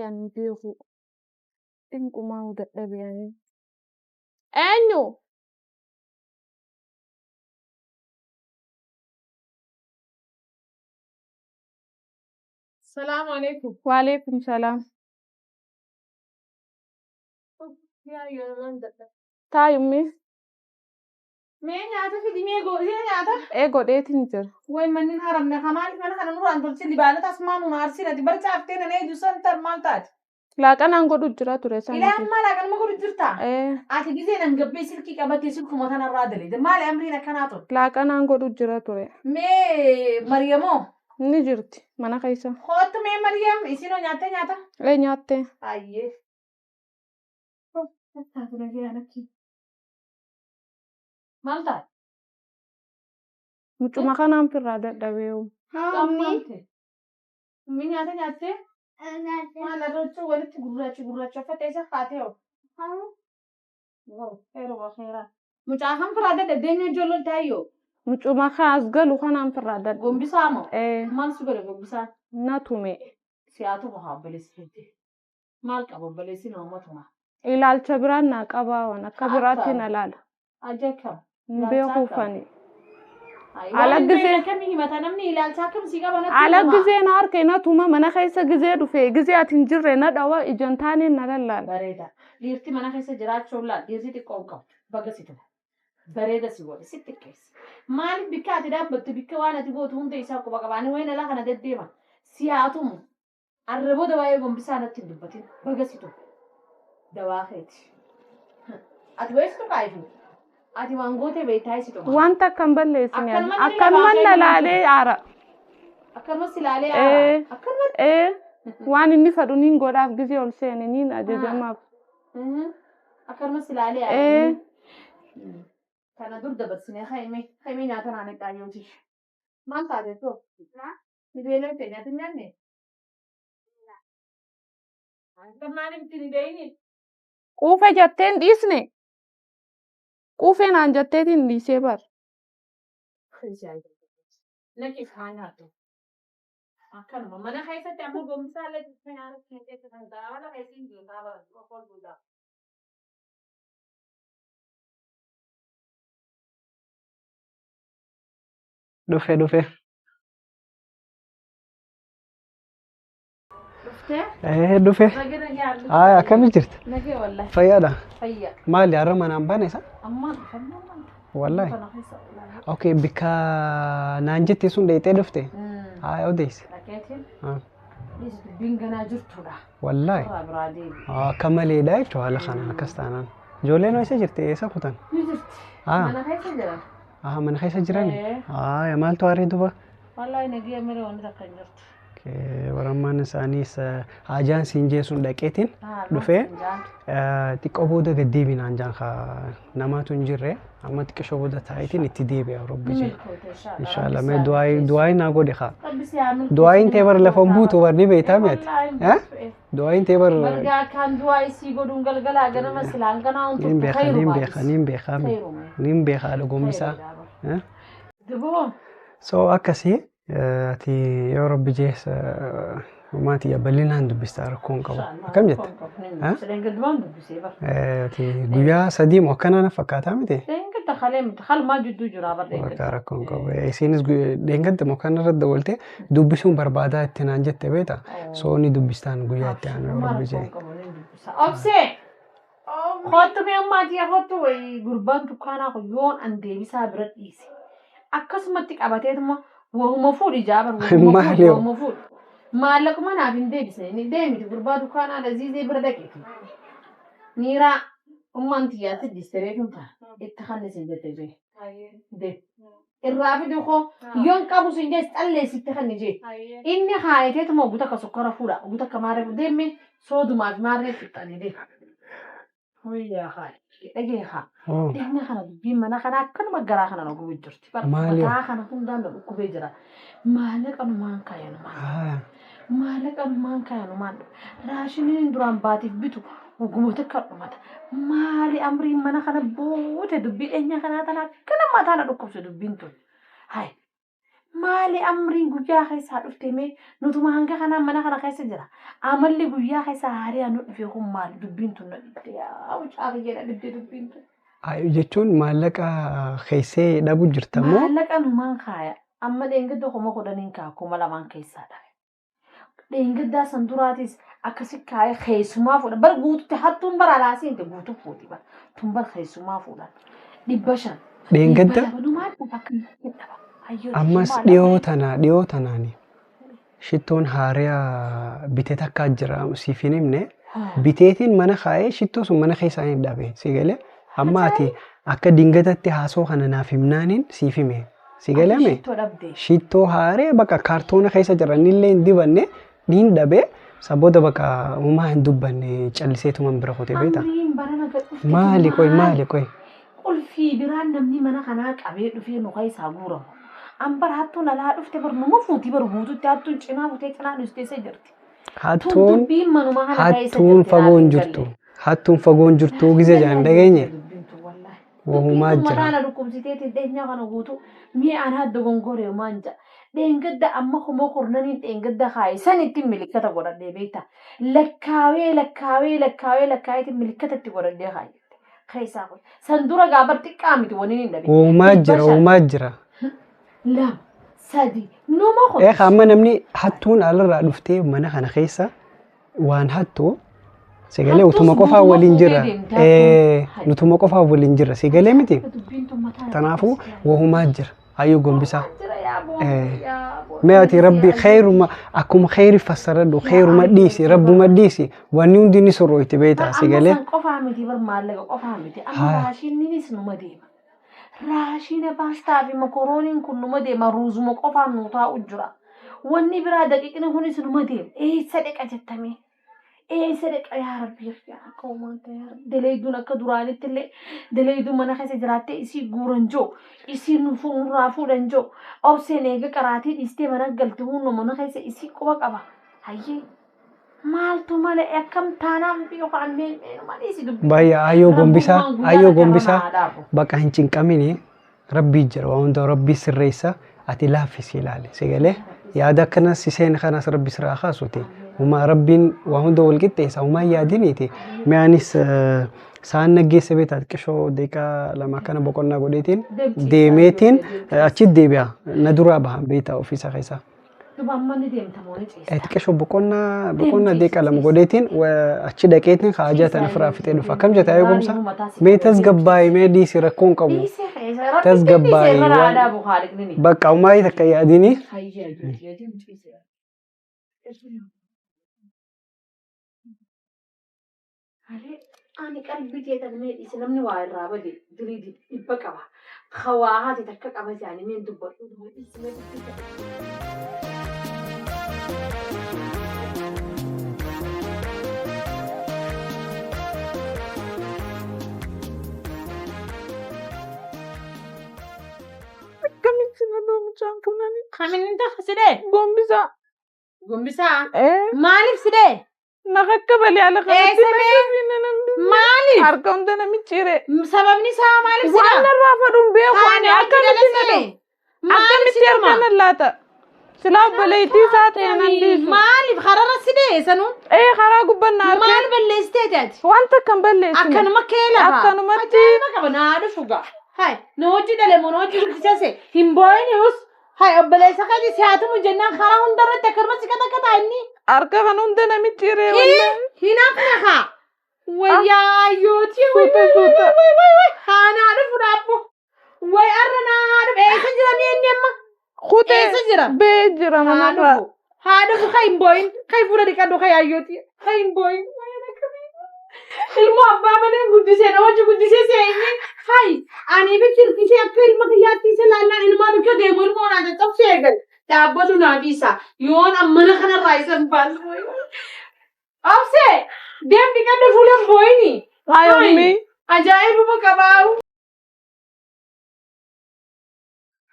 ani hin beeku. Xinqumaa dadhabe ani. Eenyu? Salaamu alaikum. Waalaikum salaam. Yaa yooman dadhabe. Taayummi Mee nyaata fidi mee godhee nyaata. ee godheetiin jira. Way manni haramne kamaaliif mana kana nurraan tolchi libaanota asumaan nu aarsin ati barcha haftee nan eedu san tar maal taate. Laaqanaan godhu jira ture Ilaa sana. ammaa laaqanuma godhu jirta. Ee Ati gisee nan gabbee silkii qabattee silkuma tanarraa daleede maali amriin akkanaa tun. laaqanaan godhu jira ture. Mee Mariyamoo Ni jirti mana keessa. Kottu mee Mariyam isinoo nyaattee nyaata? Ee nyaattee. Ayyee. Taatu nagee anakki. Maal taate? Mucuma kanaan firraa dadhabee. Qammamte. Ummi nyaata nyaattee? Maal irra walitti gurraacha gurraacha uffata isa kaatee hoo? Heeruma heeraa. Mucaa kan firaa dadhabdee mee ijoollee taayyoo? Mucuma kan as galu kanaan firraa dadhabe. Gombisaa moo? Ee Maal si godhe gombisaan? na tume. Si'aatu bahaa obboleessi. Maal qaba obboleessi nama tuma? Ilaalcha biraan naa qabaa waan akka biraatti na laala. Ajeekam. Hin beekuufani. Ala Ala gisee- Akkamii himata namni ilaalcha akkam si qaba natti Ala hima. gizee na harkee na tuma mana keessa gizee dhufe gizee ati hin jirre na dhawa ijaan taaneen na lallaala. Bareeda. Dhiirti mana keessa jiraachuun laal dhiirti xiqqoo hin qabdu. Baga si tuma. Bareeda si godhe si xiqqeessa. Maaliif bikka ati dhaabbattu bikka waan ati gootu hunda isaa quba qaba. Ani wayin alaa kana deddeema. Si haa tumu. Arra booda waa'ee gombisaa natti hin dubbatin. Baga si tuma. Dawaa keeti. Ati wayistu kaayifu. Ati waan gootee beektaa si tuma. Wanta akka hin balleessine ani. Akkanumaan inni Akkanumaan lafaa na kee laalee aara. Akkanumas si laalee Ee. aara. Akkanumatti. Ee waan inni fedhu niin godhaaf gizee ol seene niin ajajamaaf. Akkanumas si laalee aara. Ee Kana dur dabarsinee haimee haimee nyaata naannoo xaayyooti. Maal taate too? Ni beelofte nyaata hin nyaanne? Kan maaliif ittiin hin beeyni? quufe jettee hin dhiisne. Quufee naan jetteetiin hin dhiisee bar. Naqis haa nyaatu. Akkanuma mana keessatti ammoo gombisaa illee cuftee nyaata keessatti kan ta'a. Mana keessa hin jiru ta'a bara qofoon duudaa. Dhufe dhufe. Dhuftee? Ee dhufe. Nagee nagee halluu. Haa akkami jirti? Nagee wallahi. Fayyaadha. Fayya. Maali har'a manaan baane isa? Ammaan dhufe ammaan dhufe. Wallahi. Kana keessa wallahi. Okay bikka naan jette sun dheeyxee dhufte? Haa odeesse. Dhaqeetiin Haa. dhis dubbiin ganaa jirtudha. Wallahi. Karaa biraa deebi. Haa, Akka maleedha jechuudha haala kana akkas taanaan. Ijoolleen eessa jirti? Eessa kutan? Ni jirti. Haa. Mana keessa jiran. Haa mana keessa jirani? Ee. Haa maaltu harree duba? Wallahi nagee malee wanti takka hin jirtu. Warammaan isaaniis hajaan siin jeesuun dhaqeetiin Haa, dhufee jaan. xiqqoo booda gad deebinaan jaan namaatu hin jirre amma xiqqishoo booda taa'itiin itti deebi'a rabbi Ni jee. milkoota inshallah. Inshallah mee du'aayi naa godhe haa. Rabbi si haa milkeessu. Du'aayin tee bar lafa hin buutu bar ni beektaa mi'ati. Wallahi Eh? Du'aayin tee bar Margaa akkaan du'aa isii godhuun galgalaa ganama silaan kanaa niin huntu beeka niin beeka niin beeka niin beeka dhugumsaa. Duboo. So akkasii ati yoo rabbi jees maatii bal'inaan dubbistaa rakkoo hin qabu. Akkam jette? Dheengaddumaan dubbisee bar. Ati guyyaa sadii moo akkanaa na fakkaataa miti? Dheengadda kalee miti kalmaa jidduu jira bar Bakka dheengadda. rakkoo hin qabu. Isiinis dheengadda moo kana irra dabalte dubbisuun barbaadaa itti naan jette beekta. So ni dubbistaan guyyaa itti aanu yoo rabbi jee. Obsee. Kottu mee ammaatii kottu wayii gurbaan dukkaanaa kun yoon an deebisaa bira dhiise. Akkasumatti qabateetuma wahuma fuudhi jaabar wahuma Maali fuudhi hoo? wahuma fuudhi. Maallaquma naaf hin deebisne ni deemiti gurbaa dukkaanaa laziizee bira dhaqeeti. Niiraa ummaan xiyyaatti dhiiste beekuun ta'a. Itti kannisin jette jee. Deem. Irraa fidu koo yoon qabu sin jees xalleessitti kanni jee. Inni haayeteetuma guuta akka sukkara fuudha guuta akka maarree deemme soodumaaf maarree fixxanii deema. Wayyaa haali. Dhagee haa. Oh, Dhimma kana dubbiin mana kana akkanuma garaa kana na gubee jirti. Maali? Mataa kana hundaan na dhukkubee jira. Maallaqa numaan kaayanumaan. haa. Maallaqa numaan kaayanumaan. Raashiniin duraan baatiif bitu oguma takka dhumata. Maali amriin mana kana buute dubbii dheenyaa kanaa tana akkana mataa na dhukkubse dubbiin tun. Hai. Maali amriin guyyaa keessaa dhufte mee nutuma hanga kanaa mana kana keessa jira. Amalli guyyaa keessaa haaraa nu dhufe kun maali dubbiin tun na dhibde yaa mucaa kiyya na dhibde dubbiin tun. Jechuun maallaqa keessee dhabu jirta moo? Maallaqa numaan kaaya. Amma dheengadda 10,000 kaa 2,000 keessaa dhabe. Dheengaddaa san duraatis akkasi kaayee keessumaa fuudha. Bar guututti hattuun bara alaa seente guutuu fuuti bar. Tun bar keessumaa fuudhan. 500. Dheengadda 200 numaan dhaba akkamitti dhaba. Ammas dhiyoo tanaani shittoon haaraa bitee takkaa jira siif hin himne biteetiin mana kaayee shittoo sun mana keessaa hin dhabe si galee amma ati akka dingatatti haasoo kana naaf himnaaniin siif hime si galame shittoo haaree bakka kaartoona keessa jiran illee hin dibanne niin dhabe saboota bakka uumaa hin dubbanne calliseetuman bira kutee beekta. Maali qoy maali qoy. Qulfii biraan namni mana kanaa qabee dhufee nu keessaa guuramu. Ambar hattuun alaa dhufte bar numa fuuti bar guututti hattuun cinaa futee cinaa dhusteessee jirti. Hattuun hattuun fagoon jirtu. Hattuun fagoon jirtu gizee jaan dhageenye. Wahumaa jira. Mataana dhukkubsiteetiin dheenyaa kana guutuu mi'a anaa dogongoree maan jedha. Dheengadda amma 10,000 dheengadda kaaye sanitti milikkata godhadhee beekta. Lakkaawee lakkaawee lakkaawee lakkaaweetiin milikkata itti godhadhee kaaye. Keessaa kun san dura gaabar xiqqaa miti waniin hin dhabe. Wahumaa jira wahumaa jira. 2 3 numa kun. Amma namni hattuun alarraa dhuftee mana kana keessa waan hattu sagalee utuma qofaa waliin jira. Nutuma qofaa waliin jira sagalee miti. Kanaafuu wahumaa jira. Hayyuu gombisaa. Mee ati rabbi kheeruma akkuma kheeri fassaradhu kheeruma dhiisi rabbuma dhiisi wanni hundi ni sorrooyti beektaa sagalee. Amma qofaa miti bar maallaqa qofaa miti. Amma raashinninis numa deema. Raashina paastaa fi mokorooniin kun numa deema ruuzuma qofaan nu taa'u jira. Wanni biraa daqiiqni kunis numa deema. Eessa dhaqa jettamee? Eessa dhaqa yaa rabbi yaa akka uumaan ta'e yaa rabbi. Daleeyduun akka duraanitti illee daleeyduun mana keessa jiraattee isii guuran joo isii nurraa fuudhan joo obseen eega qaraatii dhiistee mana galte hunna mana keessa isii quba qaba. Hayyee maaltu malee akkam taanaan yookaan meenuma dhiisi dubbii. Baay'ee ayyoo gombisaa ayyoo gombisaa bakka hin cinqamini rabbii jira waan hunda rabbii sirreessa ati laaffisi ilaali sagalee yaada akkanas si seena kanas rabbi siraa kaasuti. Uma rabbiin waan hunda wal qixxeessa umaa yaadiniiti. Mee anis sa'aan naggeessa beektaa xiqqishoo daqiiqaa 2 akkana boqonnaa godheetiin deemeetiin achi deebi'a na duraa baha beektaa ofiisa keessaa. Duba amma ni deemta moo ni ciista? Xiqqishoo boqonnaa daqiiqaa 2 godheetiin achi dhaqeetiin haajaa tana firaa fixee dhufa. Akkam jetta ayyoo gomsa? Mee tasgabbaa'ii mee dhiisi rakkoo hin qabu. Tasgabbaa'ii waan bakka umaa takka yaadini. Ani qalbii teetan mee dhiisi namni waa irraa bade dirii dhibba qaba. Hawaa haati takka qaba jaanii mee dubbadhu dhiisi mee dubbii. Akkamitti na dhoo mucaan kun ani? Kamin ta'a sidee? Gombisaa. Gombisaa? Maaliif sidee? Na kakkabalee ala kanatti na qabine namni. Maaliif? Harka hunda namichi hiree. Sababni isaa maaliif sidhaa? Waan narraa fadhuun beeku ani akkamitti na dhoo? Akkamitti harka na laata? Silaa obboleettii isaa ta'e nan dhiisu. Maaliif kararra sidee sanuu? Karaa gubbaan na harkee. Maal balleessiteeti ati? Wanta kan balleessine. Akkanuma kee lafa. Akkanumatti. Ajaa'iba qaba naa dhufu gaa. Hai na hojii dhale moo na hojii guddisase hin boo'inius. Hai obboleessa keeti si haatumu jennaan karaa hundarratti akkanuma si katakkataa inni. Harka kan hunda namichi hiree wallee. Hin hafne haa. Wayyaa ayyootii Suuta suuta. Haa naa dhufu dhaabbo. Way arra naa dhufu eessa jira mi'a inni amma? Kutee Eessa jira? bee jira manarraa. Haa dhufu kai hin boo'in. Kai fuula dhiqadhu kai ayyootii. Kai hin boo'in. Ilmoo abbaa malee guddisee na hojii guddisee seenye. Hai ani fi kirkisee akka ilma kiyyaatti isa laallaan ilmaa bikka deemu ilmoo naa caccabsee eegal. Dhaabbatu naa dhiisa. Yoon ammana kanarraa isa hin baasu. Obsee deem dhiqadhu fuula hin boo'ini. Hayi ummi. Ajaa'ibuma qabaa'u.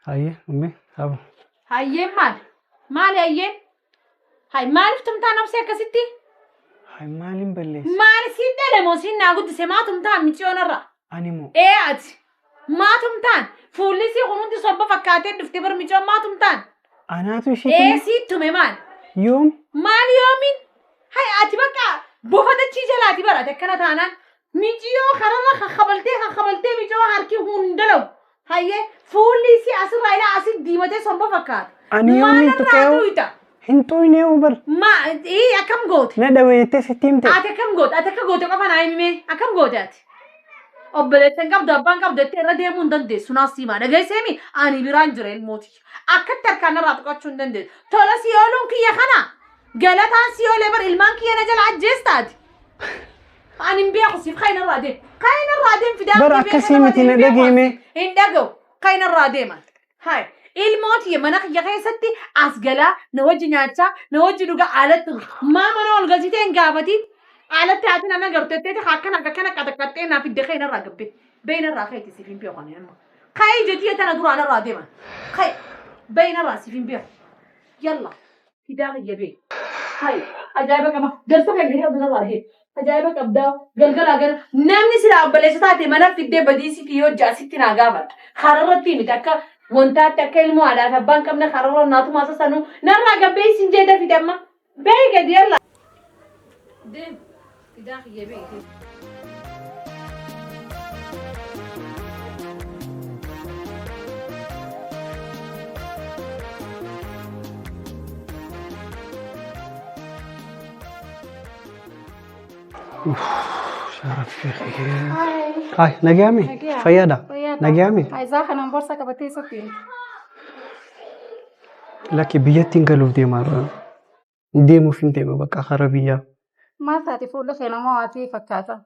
Hayyee ummi habu. Hayyeen maali? Maali hayyeen? Hay maaliif tumtaan obsee akkasitti? Hay maaliin balleesse? Maali siin dhale moo siin naa guddise maa tumtaan miciyoonarra? Ani moo? Ee ati maa tumtaan? Fuulli sii kun hundi sobba fakkaatee dhufte bar miciyoon maa tumtaan? Anaatu ishii Ee tume? sii tume maal? Yoom? Maal yoomiin? Hay ati bakka buufatachii jalaati barate akkana taanaan miciyoo kararra kakkabaltee kakkabaltee miciyoo harki hundalagu. Hayyee fuulli isii asirraa ilaa asii diimatee somba fakkaata. Ani yoomiin Maalirraa tuqee'oo? tuyta? Hin tuynee'u bar. Ma ii akkam goote? Na dhawe jettee sitti himte. Ati akkam goote? Ati akka goote qofa naa himi akkam goote ati? Obboleessa hin qabdu abbaan qabdu jettee irra deemuu hin dandeessu naas siimaa dhageesseemi ani biraan jira ilmooti. Akkatti harkaan narraa tuqachuu hin dandeessu. Tola si ooluun kiyya kana galataan si oolee bar ilmaan kiyya na jala ajjeestaati. Ani hin beeku siif kayi narraa deem. Kayi narraa deem fidaa Bar kiyya beeka akkasii narraa miti deem na hin beeku dhagahime. ani. Hin dhaga'u kayi narraa deeman. Hai ilmoo tiyya mana kiyya keessatti as galaa na wajji nyaachaa na wajji dhugaa alatti maa mana ol galchitee hin gaafatiin alatti haati nama garteetti akkana akkana qaxaqaxxee naaf fidde kayi narraa gabbe bee narraa kayi siif hin beeku ani amma kayi jetii tana duraa narraa deeman kayi bee narraa siif hin beeku yalla fidaa kiyya bee hai ajaa'iba qaba galta kan gadi qabdu narraa deema ajaa'iba qabdaa galgalaa gara namni silaa obboleessa taate mana fiddee badiisii yoo jaasitti naa gaafadha kararratti miti akka wantaatti akka ilmoo haadhaaf abbaan qabne kararra naatuma sasanuu narraa gabbee isin jee dafite amma bee gadi yalla. Deem fidaa kiyya bee. Hai, nagaame? Fayyaadha? Nagaame? Isaa kanaan borsa qabatee sotti. Lakki biyyatti hin galuuf deemaa irra. Deemuuf hin deema bakka kara biyyaa. Maal taate fuula kee nama waatii fakkaata.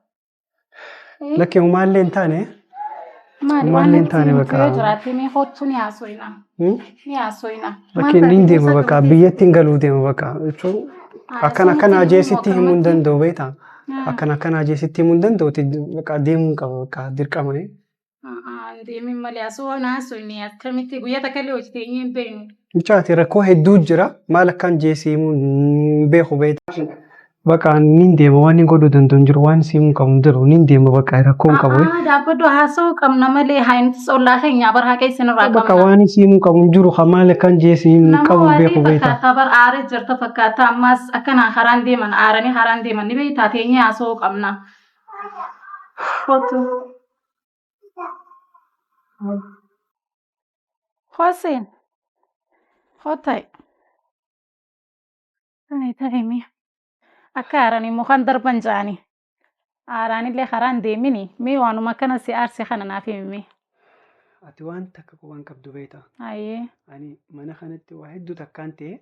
Lakki homaallee hin taane. Maali waan Homaallee hin nuti taane nuti bakka. yoo jiraatte mee kottu ni haasofna. Ni haasofna. Lakki hin deema bakka biyyatti hin galuuf deema bakka jechuun akkana akkana ajeesitti himuu hin danda'u beektaa. Akkana akkana ajeesitti himuu hin danda'u bakka deemuu hin qaba bakka dirqama. Deemin malee asoo na haasofne akkamitti guyyaa takka illee hojii teenyee hin beeknu. Mucaati rakkoo hedduu jira maal akkaan jeesii himuu hin beeku beektaa. Bakka nin deema waan hin godhuu danda'u hin jiru waan si himuu qabu hin jiru nin deema bakka rakkoo hin qabu. Dhaabbadhu haasa'uu qabna malee haa nuti ollaa keenya bar haqa isinirraa Bakka qabna. waan si himuu qabu hin jiru kan maal akkaan jeesii himuu Nama qabu hin waatii beeku beektaa. fakkaata bar aaree jirta fakkaata ammas akkanaan karaan deeman aaranii karaan deeman ni beektaa teenyee haasa'uu qabna. Kottu. Hoseen. Hottai. Ta'i ta'i mee. Akka aaranii mukaan darban ja'anii. Aaraanillee karaan deemini mee waanuma akkana si aarse kana naaf himi mee. Ati waan takka qubaan qabdu beektaa. Ayyee. Ani mana kanatti waa hedduu takkaan ta'e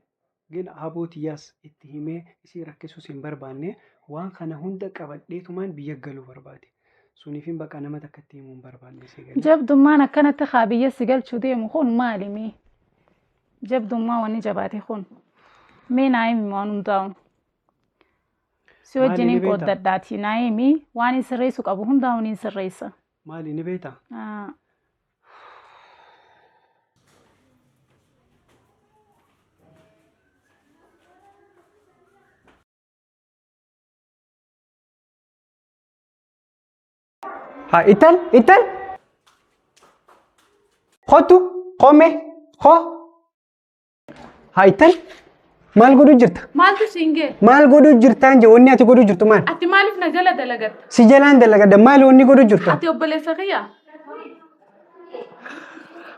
gin aboo tiyyaas itti himee isii rakkisuus hin barbaanne waan kana hunda qabadheetumaan biyya galuu barbaade. Suniifin bakka nama takka itti himuu hin barbaanne si galee. Jabdummaan akkanatti kaa biyya si galchuu deemu kun maali mee? Jabdummaa wanni jabaate kun. Mee naa himi waan hundaa'u. Si Maali wajjin ni hin beektaa? qooddadhaati naa himi waan hin sirreessu qabu hundaa'u ni sirreessa. Maali ni beektaa? Ah. Ha ittal ittal kottu qome ko ha ittal maal godhu jirta? Maaltu siin ga'e? Maal godhu jirtaan je wanni ati godhu jirtu maal? Ati maaliif na jala dalagatta? Si jalaan dalagadha maal wanni godhu jirtu? Ati obboleessa kiyya?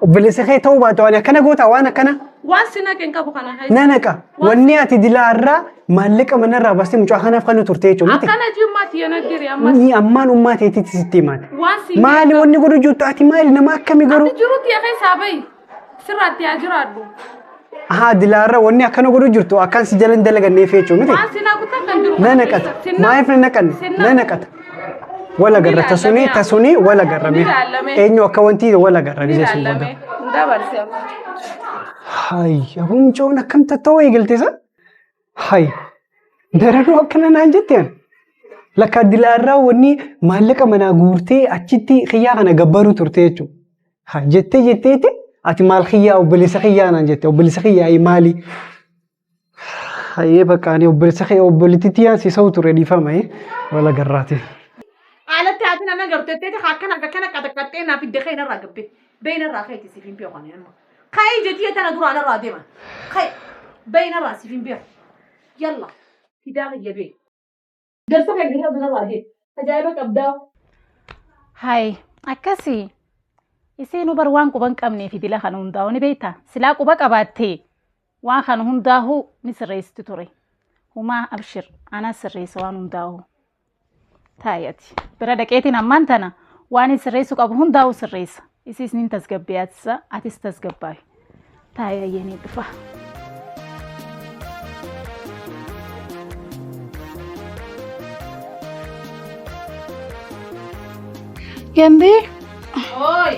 Obboleessa kee ta'uu baatu ani akkana goota waan akkana Waan si naqe hin qabu kana keessa. na naqa. Wanni ati dilaarraa maallaqa manarraa baastee mucaa kanaaf kan turte jechuudha miti. Akkana jimmaa tiyya na diri ammas. Ni ammaan ummaa teetitti sitti himaati. Waan si Maali wanni godhu jirtu ati maali nama akkami garuu? Ati jiru tiyya keessaa bahi. Sirraatti haa jiraadhu. Ahaa dilaarra wanni akkana godhu jirtu akkan si jala hin dalaganneef jechuudha miti. Waan si naqu takka hin jiru. Na naqata. Maaliif na naqanne? Na naqata. Wal agarra tasunii tasunii wal agarra mee. Eenyu akka wanti wal agarra gisee sun booda. Dabarse amma. Hay aboo mucoon akkam tatta'uu eegalte isa? Hay daranuu akkana naan jette ani. Lakka dilaarraa wanni maallaqa manaa guurtee achitti xiyyaa kana gabbaruu turte jechuudha. Ha jettee jetteeti ati maal xiyyaa obboleessa xiyyaa naan jette obboleessa xiyyaa maali? Hayyee bakka ani obboleessa kee obboleettii tiyyaan si sa'u ture dhiifama wal agarraati. Alatti haati nama garteetti akkana akkana qaxaqaxxee naaf fidde kee narraa gabbe. Bee narraa keeti siif hin beeku ani amma. Ka'ii jetii tana duraan irraa deeman. Ka'i bayi narraa siif hin beeku. Yalla fidaa kiyya bee. Garsa kan gadi narraa deemu. Ajaa'iba qabdaa. Hai, akkasii. Isiinuu bar waan quba hin qabneef dila kana hundaa'u ni beektaa? Silaa quba qabaattee waan kana hundaa'uu ni sirreessitu ture. Humaa abshir, anaa sirreessa waan hundaa'u. Taayati. Bira dhaqeetiin ammaan tana waan hin sirreessuu qabu hundaa'u sirreessa. Isiis nin tasgabbeessa, atis tasgabbaa'i. Taayee ni dhufa. Gandhi, Oi.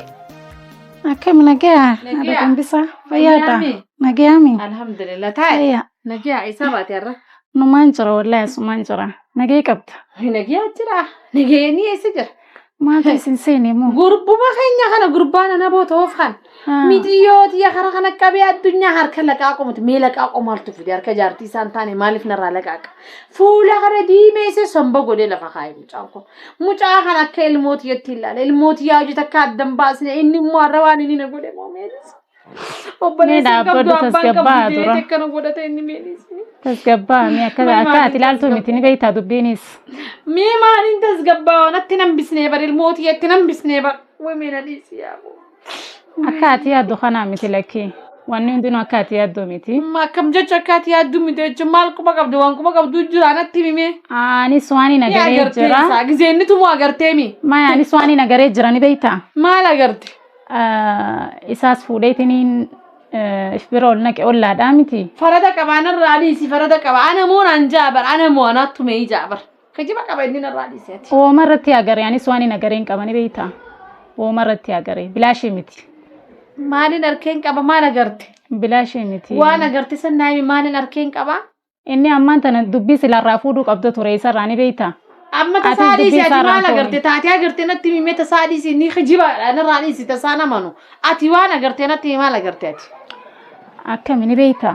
akkami nagaya? Nagaya. Haadha Gombisaa, fayyaadha? Nagayaami. Nagayaami? Alhamdulillah taa'e. Fayyaa. Nagiyaa isaa baate har'a. Numaan jira wallahi asumaan jira. Nagee qabda. Nagiyaa jira. Nagayanii eessa jira? Maaltu isin seene moo? Gurbuma keenya kana gurbaan ana bootoof kan. Mixiyyoo tiyya kara kana qabee addunyaa harka laqaa qomuti. Mee laqaa qomaaltu fide harka jaartii isaan taane maaliif narraa laqaaqa? Fuula kana diimeessee somba godhee lafa kaa'e mucaan kun. Mucaa kana akka ilmoo tiyyatti ilaala. Ilmoo tiyyaa hojii takka addan baasne inni immoo har'a waan inni na godhe moo meelis. Obboleessi hin qabdu dhaabbadhu abbaan qabdu tasgabbaa'a dura. jedhee akkana godhate inni meelis. Tasgabbaa mee akka Mee akka maaliin ati ilaaltu miti ni beektaa dubbiinis. Mee maaliin tasgabbaa'a natti nan bisnee bar ilmoo tiyyatti nan bisnee bar. Way mee na dhiisi yaa boo. Akka ati yaaddu kanaa miti lakkii. Wanni hundinuu akka ati yaaddu miti. Amma akkam jecha akka ati yaaddu miti jechuun maal quba qabdu waan quba qabdu jira natti himee. Anis waan hin Ni agaree agartee jira. isaa gizee inni tumu agartee mi? Maya anis waan hin agaree jira ni beektaa? Maal agarte? Isaas fuudheetiniin if bira ol naqe ollaadhaa miti. Farada qaba anarraa dhiisi farada qaba ana moo naan jaabar ana moo anaattu mee jaabar. Kijiba qaba inni narraa dhiisi ati. Ooma irratti agaree anis waan hin agaree hin qaba ni beektaa? Ooma irratti agaree bilaashii miti. Maaliin arkeen qaba maal agarte? Bilaashii miti. Waan agarte san naa himi maaliin arkeen qaba? Inni ammaan tana dubbii silarraa fuudhuu qabda ture isarraa ni beektaa? Amma Atis tasaa dubbii dhiisi ati isaarraa maal hin agarte fuune. taatee agarte natti himi mee tasaa dhiisi inni kijibaadha narraa dhiisi tasaa namanu. Ati waan agarte natti himi maal agarte ati? Akkami ni beektaa?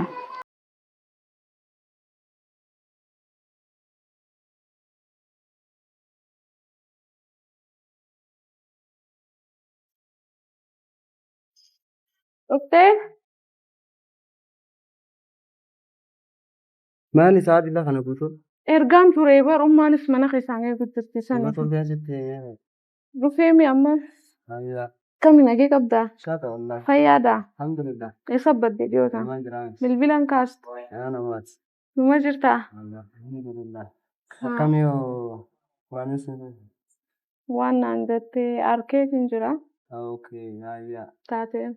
Dhuftee? Maali sa'aatii la kana guutuu? Ergaan ture bar ummaanis mana keessaan eegu jirti Nama sani. tolfee sitti himee. Dhufee mi amma? Hayya. Akkami nagee qabdaa? Shaata wallahi. Fayyaadhaa? Alhamdulillah. Eessa badde dhiyoota? Namaan jiraame. Bilbilan kaastu. Yaa namaati. Numa jirtaa? Alhamdulillah. Akkami yoo waan isin. Waan naan jettee arkeetiin jira Okay, hayya. taateen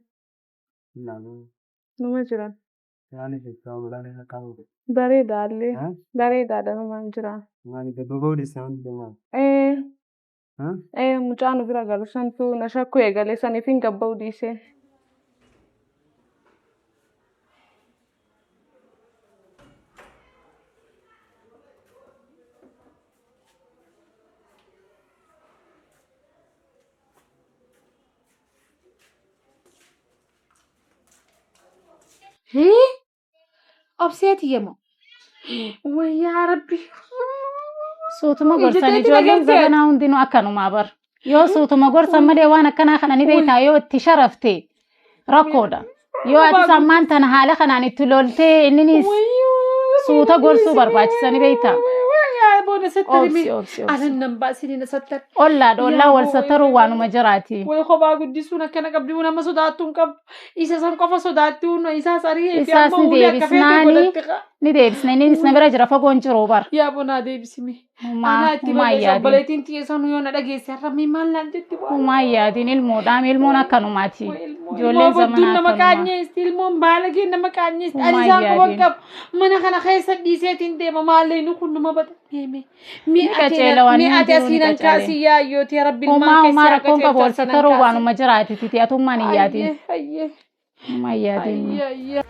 Naamu. numa jiran. Yaani jechuun bulaan qabu. Bareedaallee Ha? bareedaadha numaan jira. Maali gabbaboo dhiisee hundi deemaa? Ee Ha? ee mucaa nu bira galu santu na shakkuu eegalee saniif hin gabba'u dhiisee. Hii? Obsee tiyya moo? Wayyaa rabbi. Suutuma Ija gorsan teetiin ijoolleen agartee ati? zabanaa hundinuu akkanumaa bar. Yoo suutuma gorsan malee waan akkanaa kana ni beektaa yoo itti sharafte rakkoodha. Yoo atis ammaan tana haala kanaan itti loltee inninis suuta gorsuu barbaachisa ni beektaa. Obsi obsi obsi. Anan nan baasini na sattar. Ollaadha ollaa wal Yaa sattaruu waanuma jiraati. Way kophaa guddisuun akkana qabdi nama sodaattuu hin qabdu. Isa san qofa sodaattuu isaas ari'ee fi Isaas amma ni ulee akka feete deebisnaani godhatti qa. ni deebisna inninis na bira jira fagoon jiru bar. Yaa bonaa deebisime. Humaa Anaa itti humaa balleessa yaadin. obboleettiin tiyya sanuu yoo na dhageesse har'a mee maal naan jetti waa. Humaa yaadin ilmoodhaam ilmoon akkanumaati. Way ilmoo ilmoo Ijoolleen badduun zamanaa nama akkanumaa. qaanyeesti ilmoon baalageen nama qaanyeesti ani Humaa isaan quban yaadin. qabu mana kana keessa dhiiseetiin deema maallee nu kun nama bada meeme Ni qaceela waan mi inni ati jiru ni asiin an qaceele. kaasii yaayyooti rabbi ilmaan Humaa humaa keessaa rakkoon qabu wal qaceelcha asiin an sattaruu kaasii. waanuma jiraati titi atummaan hin yaadin. Ayyee ayyee Humaa hin yaadin. ayyee ayyee.